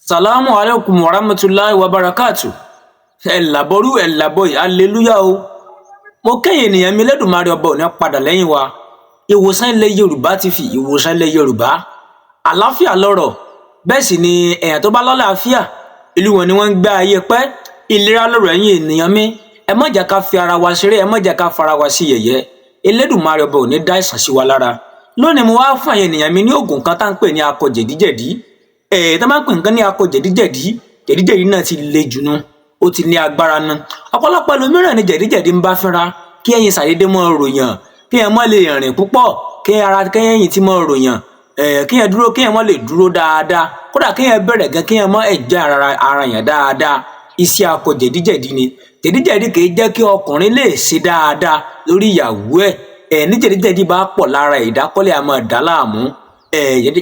Salamu alaikum warahmatulahi wabarakatu. Ẹ làbọrú, ẹ làbọyè, aleluya o. Mo kẹ́yìn ènìyàn mi, lẹ́dùnmarè ọba ò ní padà lẹ́yìn wa. Ìwòsàn Ilẹ̀ Yorùbá ti fi Ìwòsàn Ilẹ̀ Yorùbá, àlàáfíà lọ́rọ̀. Bẹ́ẹ̀ sì ni èèyàn tó bá lálàáfíà, ìlú wọn ni wọ́n ń gbé ayé pẹ́. Ìlera lọ́rọ̀. Ẹ̀yin ènìyàn mi, ẹ má jẹ́ ká fi ara wa ṣeré, ẹ má jẹ́ ká fara wa sí yẹ̀yẹ́. Elédùnmarè ọba ò ní dá ìsàn sí wa lára. Lónìí, mo wá fún ẹ̀yin ènìyàn mi ní oògùn kan tá à ń pè ní akọ jẹ̀díjẹ̀dí. Ẹ̀ tá máa ń pè nǹkan ní akọ jẹ̀díjẹ̀dí, jẹ̀díjẹ̀dí náà ti le jù nu, ó ti ní agbára nu. Ọ̀pọ̀lọpọ̀ ẹlòmíràn ni jẹ̀díjẹ̀dí ń bá fínra, kí ẹ̀yin ṣàdédé mọ́ ròyàn, kí ẹ má lè rìn púpọ̀, kí ara kẹ́yìn tí mọ́ ròyàn, kí ẹ dúró, kí ẹ má lè dúró dáadáa, kódà kí ẹ bẹ̀rẹ̀ gan, kí ẹ má ẹ̀jẹ̀ ara yàn dáadáa. Iṣẹ́ akọ jẹ̀díjẹ̀dí ni. Jẹ̀díjẹ̀dí kì í jẹ́ kí ọkùnrin lè ṣe dáadáa lórí ìyàwó ẹ̀. Ẹ̀ ní jẹ̀díjẹ̀dí bá pọ̀ lára, ìdákọ́lẹ̀ á máa dà á láàmú. Ẹ̀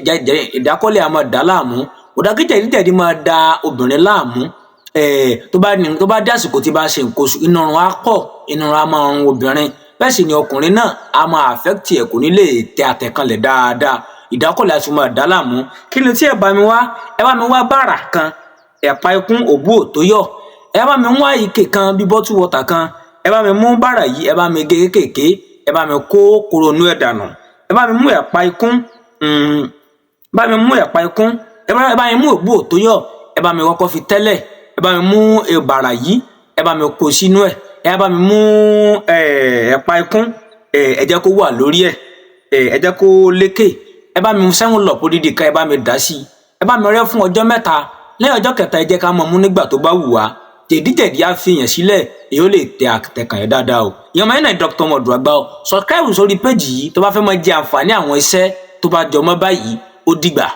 ìdákọ́lẹ̀ á máa dà á láàmú. Kò dá kí jẹ̀díjẹ̀dí máa da obìnrin láàmú. Ẹ̀ tó bá dé àsìkò tí bá ṣe nǹkan oṣù, inú ọrùn á pọ̀, inú ọrùn á máa run obìnrin. Bẹ́ẹ̀ sì ni ọkùnrin náà á máa affect ẹ̀, kò ní lè tẹ àtẹ̀kanlẹ̀ dáadáa, ìdákọ́lẹ̀ á tún máa dà á láàmú. Kí ni tí ẹ bá mi wá? Ẹ bá mi wá bàrà kan, ẹ̀pà ikún, òbú òtóyọ̀. Ẹ bá mi wá ike kan bí bottle water kan. Ẹ bá mi mú bàrà yìí, ẹ bá mi gé kéékèèké, ẹ bá mi kó koronú ẹ̀ dànù. Ẹ bá mi mú ẹ̀pà ikún, bá mi mú ẹ̀pà ikún, ẹ bá mi mú òbú òtóyọ̀, ẹ bá mi kọ́kọ́ fi tẹ́lẹ̀. Ẹ bá mi mú bàrà yìí, ẹ bá mi kó sínú ẹ̀. Ẹ bá mi mú ẹ̀pà ikún, ẹ jẹ́ kó wà lórí ẹ̀, ẹ jẹ́ kó lékè. Ẹ bá mi mú 7 Up odidi kan, ẹ bá mi dà sí i. Ẹ bá mi rẹ́ fún ọjọ́ 3. Lẹ́yìn ọjọ́ kẹta, ẹ jẹ́ ká mọ̀ mú nígbà tó bá wù wá. Jẹ̀díjẹ̀dí á fi yàn sílẹ̀, èyí ó lè tẹ àtẹ̀kàn yẹn dáadáa o. Ìyẹn ọmọ yẹn náà, Dr. Mọ̀dùàgbà o. Subscribe sórí péjì yìí tó bá fẹ́ máa jẹ àǹfààní àwọn iṣẹ́ tó bá jọmọ́ báyìí. Ó dìgbà.